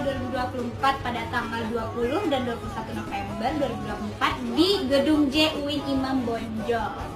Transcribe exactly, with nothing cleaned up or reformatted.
dua ribu dua puluh empat pada tanggal dua puluh dan dua puluh satu November dua ribu dua puluh empat di Gedung J U I N Imam Bonjol.